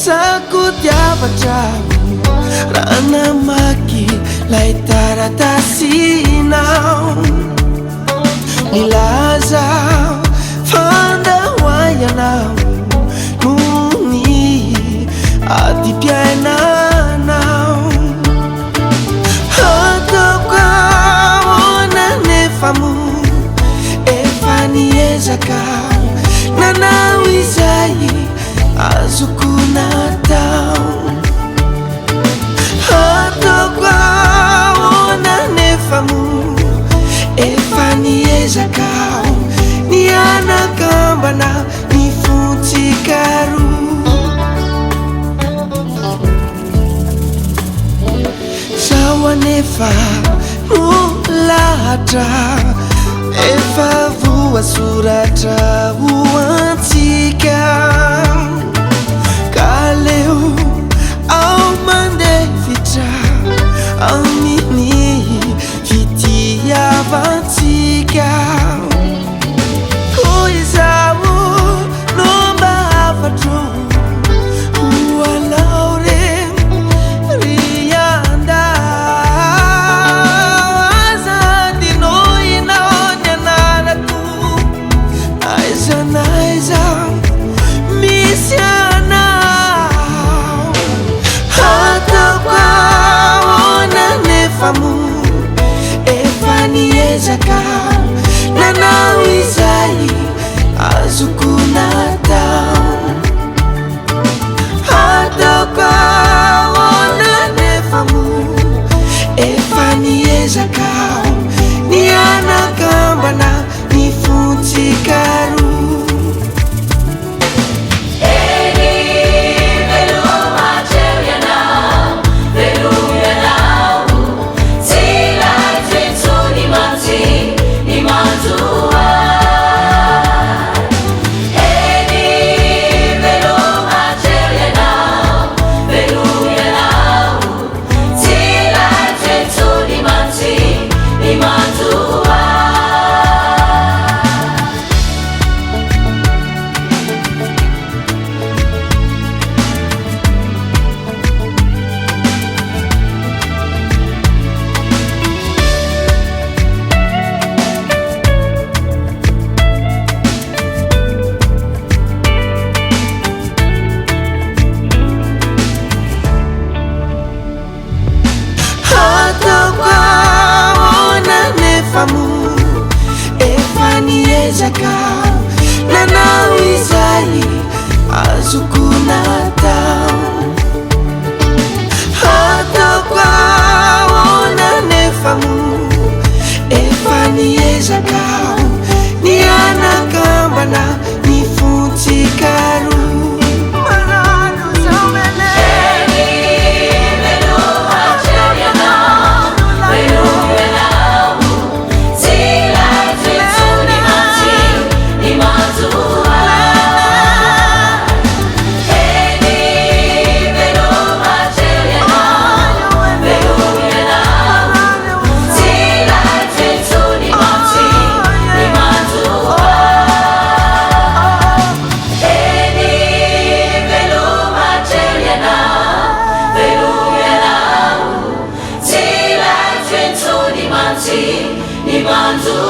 Sakotiavatra raha namaky lay taratasinao Nilaza fa andao ianao noho ny adim-piainanao Ataoko ahoana nefa moa efa niezaka nanao izay azoko natao Ataoko ahoana nefa moa efa niezaka aho nianakambana ny fontsika roa Zaho anefa no lahatra efa voasoratra ho antsika Ka aleo aho mandefitra amin'ny fitiavantsika Koa izaho no mba hafatro ho anao re ry anda Aza adinoinao ny anarako N'aiza n'aiza misy anao Ataoko ahoana nefa moa efa niezaka nanao izay azoko natao Ataoko ahoana nefa moa efa niezaka aho nianakambana ny fontsika roa Eny, veloma hatreo ianao, veloma ianao. Tsy laitro intsony mantsy ny manjo ahy. Eny, veloma hatreo ianao, veloma ianao. Tsy laitro intsony mantsy ny manjo ahy. Ataoko ahoana nefa moa efa niezaka aho nanao izay azoko natao Ataoko ahoana nefa moa efa niezaka aho nianakambana ny fontsika roa Eny, veloma hatreo ianao, veloma ianao. Tsy laitro intsony mantsy ny manjo ahy. Eny, veloma hatreo ianao, veloma ianao. Tsy laitro intsony mantsy ny manjo ahy. Eny, veloma hatreo ianao, veloma ianao. Tsy laitro intsony mantsy ny manjo.